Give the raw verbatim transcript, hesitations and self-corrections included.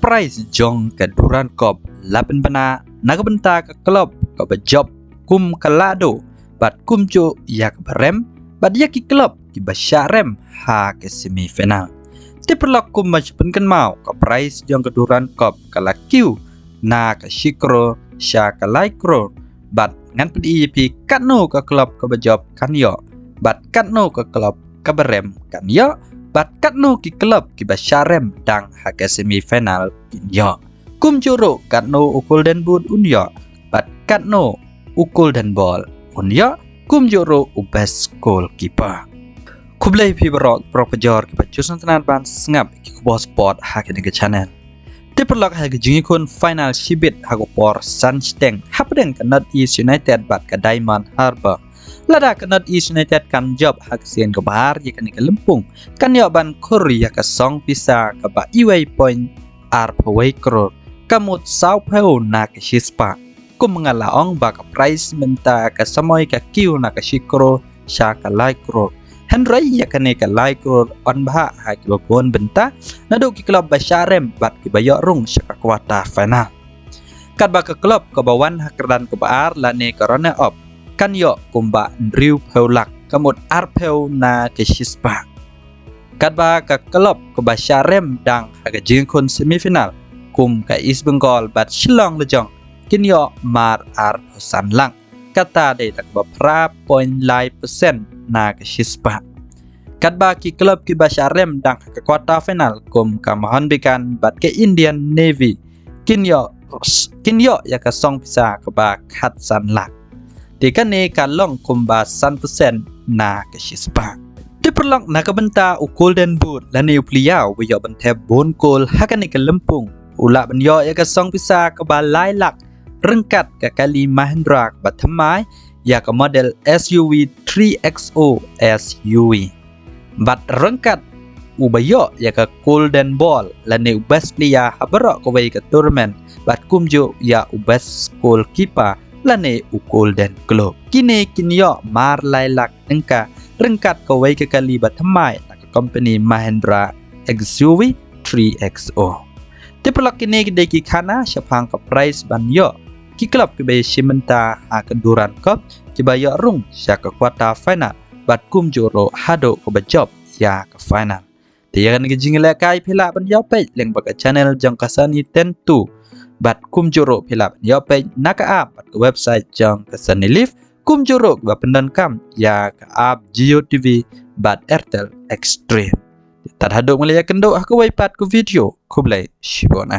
prize jong ka Durand Cup la pynbna na ka bynta ka club kaba jop kum ka lahduh bad kumjuh ïa kaba rem bad ïa ki club kiba shah rem ha ka semi final. Te paralok, kumba shu pynkynmaw, ka prize jong ka Durand Cup ka la kiew na ka shi klur sha ka lai klur bad ngan pyni ïa phi katno ka club kaba jop kan ïoh bad katno ka club kaba rem kan ïoh bad katno ki club kiba shah rem dang ha ka semi final kin ïoh. Kumjuh ruh katno u Golden Boot un ïoh bad katno u Golden Ball un ïoh, kumjuh ruh u best goalkeeper. Khublei phi baroh paralok bajor kiba ju sngewtynnat ban sngap ki khubor sport ha kane ka channel. Te paralok, ha ka jingïakhun final shibit ha ka por san shiteng hapdeng ka North East United bad ka Diamond Harbour. Lada ka North East United kan jop ha ka sien kaba ar ïa kane ka lympung, kan ïoh ban khur ïa ka song pisa kaba iwei point arphew wei klur, ka mut sawphew na ka shispah. Kum nga la ong ba ka prize mynta ka samoi ka kiew na ka shi klur sha ka lai klur. Hynrei ïa kane ka lai klur yn bha ha kiba bun bynta, naduh ki club ba shah rem bad kiba ïoh rung sha ka quarter final. Katba ka club kaba wan ha kyrdan kaba ar lane ka runner up kan ïoh kumba hynriewphew lak, ka mut arphew na ka shispah. Katba ka club kaba shah rem dang ha ka jingïakhun semi final kum ka East Bengal bad Shillong Lajong kin ïoh mar arphew san lak, kata dei da kaba phra point lai percent na ka shispah. Katba ki club kiba shah rem dang ha ka quarter final kum ka Mohun Bagan bad ka Indian Navy kin ïoh, kin ïoh ïa ka song pisa kaba khatsan lak. Te kane ka long kumba san percent na ka shispah. Te paralok, na ka bynta u Golden Boot lane u player uba ïoh ban thep bun kol ha kane ka lympung u lah ban ïoh ïa ka song pisa kaba lai lak ryngkat ka kali Mahindra kaba thymmai ïa ka model S U V three X O S U V. Bad ryngkat uba ïoh ïa ka Golden Ball lane u best player ha baroh kawei ka tournament bad kumjuh ïa u best goalkeeper lane u Golden Glove. Kine kin ïoh mar lai lak tyngka ryngkat kawei ka kali ba thymmai na ka company Mahindra X U V three X O. Te paralok, kine ki dei ki khana shaphang ka prize ban ïoh ki club kiba ïashim bynta ha ka Durand Cup kiba ïoh rung sha ka quarter final bad kumjuh ruh haduh kaba jop ïa ka final. Te ïa kane ka jingïalehkai phi lah ban ïoh peit lyngba ka channel jong ka Sunny Ten Two bad kumjuh ruh phi lah ban ïoh peit na ka app bad ka website jong ka Sunny Live, kumjuh ruh kiba pyndonkam ïa ka app Jio T V bad Airtel Xstream. Tad haduh ban ïakynduh ha kawei pat ka video, khublei shibun.